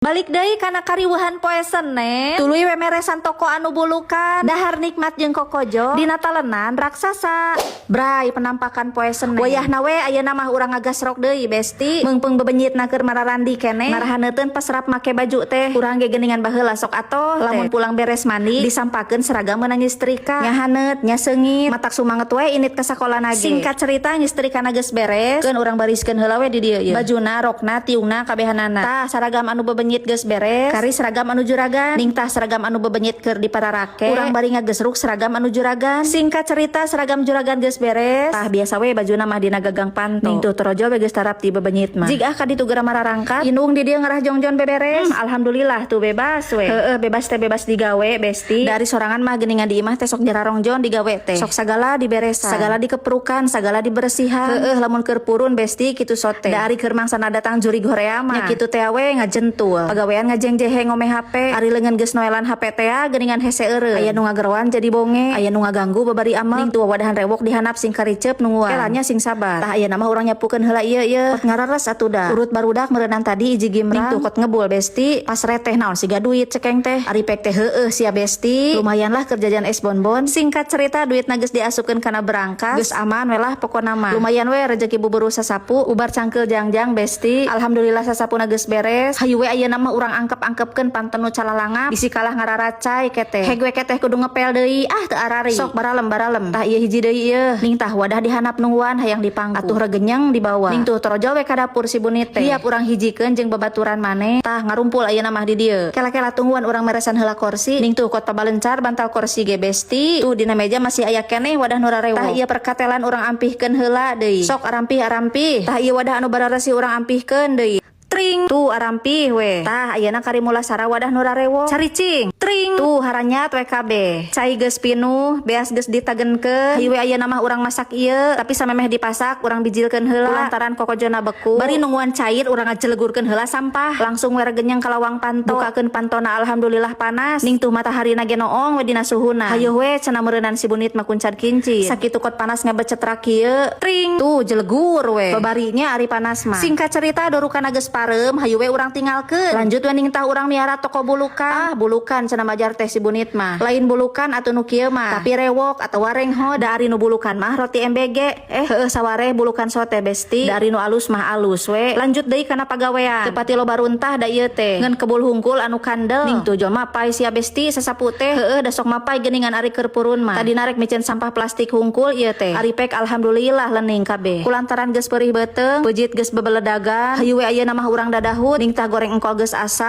Balik deui kana kariweuhan poe Senen, tuluy we meresan toko anu bulukan, dahar nikmat jeung kokojo dina talenan raksasa. Bray, penampakan poe Senen. Wayahna we ayeuna mah urang ngagasrok deui, besti. Meungpeung bebenyitna keur mararandi keneh, marahaneuteun pas rap make baju teh. Urang ge geuningan baheula sok atoh. Lamun pulang beres mandi, disampakeun seragam meunang nyetrika. Nya haneut, nya seungit, matak sumanget we init ka sakolana ge. Singkat cerita, nyetrikana geus beres, keun urang bariskeun heula we di dieu ieu. Bajuna, rokna, tiungna, kabehanana. Tah, saragam anu bebenyit geus beres, kari seragam anu juragan. Ning tah, seragam anu bebenyit keur dipararake, urang bari ngagesruk seragam anu juragan. Singkat cerita, seragam juragan geus beres. Tah, biasa we bajuna mah dina gagang panto. Ning tuh, torojol we geus tarap ti bebenyit mah. Jig ah ka ditu geura mararangkat. Indung di dieu ngarah jongjon beberes. Alhamdulillah tuh bebas we. Heeh, bebas teh bebas digawe, besti. Dari sorangan mah geuningan di imah teh sok jararongjon digawe teh. Sok sagala diberesan, sagala dikeprukan, sagala diberesihan. Heeh, lamun keur purun, besti, kitu sote. Da ari keur mangsana datang jurig horea mah. Nya kitu teh we ngajentul. Pagawean ngajengjehe ngome HP, ari leungeun geus noelan HP teh geuningan hese eureun. Aya nu ngageroan jadi bonge, aya nu ngaganggu babari ameng. Ning tuh, wadahan rewok dihandap sing karicep nungguan. Kelanya sing sabar. Tah, ayeuna mah urang nyapukeun heula ieu ieu. Kot ngarares atuh da. Urut barudak meureunan tadi hiji gimrang. Ning tuh, kot ngebul, besti. Pas reteh naon siga duit cekeng teh. Ari pek teh heueuh sia, besti. Lumayan lah keur jajan es bonbon. Singkat cerita, duit geus diasupkeun kana berangkas. Geus aman we lah pokona mah. Lumayan we rezeki buburu sasapu, ubar cangkeul jangjang, besti. Alhamdulillah sasapuna geus beres. Hayu we ayeuna mah urang angkep-angkepkeun panten nu calalangap. Bisi kalah ngararacai keteh. Heg we keteh kudu ngepel deui. Ah, teu arari. Sok baralem baralem. Tah, ieu hiji deui ieu. Ning tah, wadah dihandap nungguan hayang dipangku. Atuh regenyeng dibawa. Ning tuh, torojol we ka dapur si bunit teh. Hiap urang hijikeun jeung babaturan maneh. Tah, ngarumpul ayeuna mah di dieu. Kela-kela tungguan, urang meresan heula korsi. Ning tuh, kot pabalencar bantal korsi ge, besti. Tuh, dina meja masih aya keneh wadah nu rarewok. Tah, ieu perkatelan urang ampihkeun heula deui. Sok arampih arampih. Tah, ieu wadah anu bararesi urang ampihkeun deui. Tring, tuh arampih we. Tah, ayeuna kari mulasara wadah nu rarewok. Caricing. Tring, tuh haranyat we kabeh. Cai geus pinuh, beas geus ditagenkeun. Hayu we ayeuna mah urang masak ieu, tapi samemeh dipasak urang bijilkeun heula lantaran kokojona beku. Bari nungguan cair, urang ngajelegurkeun heula sampah. Langsung we regenyeng ka lawang panto. Bukakeun pantona, alhamdulillah panas. Ning tuh, mataharina ge noong we dina suhuna. Hayu we cenah meureunnan si bunit mah kuncat kincir. Sakitu kot panas ngabecetrak kieu. Tring, tuh jelegur we. Babarinya ari panas mah. Singkat cerita, dorukana geus pareum, hayu we urang tinggalkeun. Lanjut we, ning tah urang miara toko bulukan. Ah, bulukan cenah majar teh si bunit mah. Lain bulukan atuh nu kieu mah, tapi rewok atau warengho. Da ari nu bulukan mah roti MBG. Eh, heueuh, sawareh bulukan sote, besti. Da ari nu alus mah alus we. Lanjut deui kana pagawean. Teu pati loba runtah da ieu teh. Ngan kebul hungkul anu kandel. Ning tuh, jelema mapai sia, besti, sasapu teh. Heueuh, da sok mapai geuningan ari keur purun mah. Tadi narek miceun sampah plastik hungkul ieu teh. Ari pek alhamdulillah lening kabeh. Kulantaran geus perih beuteung, peujit geus bebeledagan. Hayu we ayeuna mah urang dadahut. Ning tah, goreng engkol geus asa.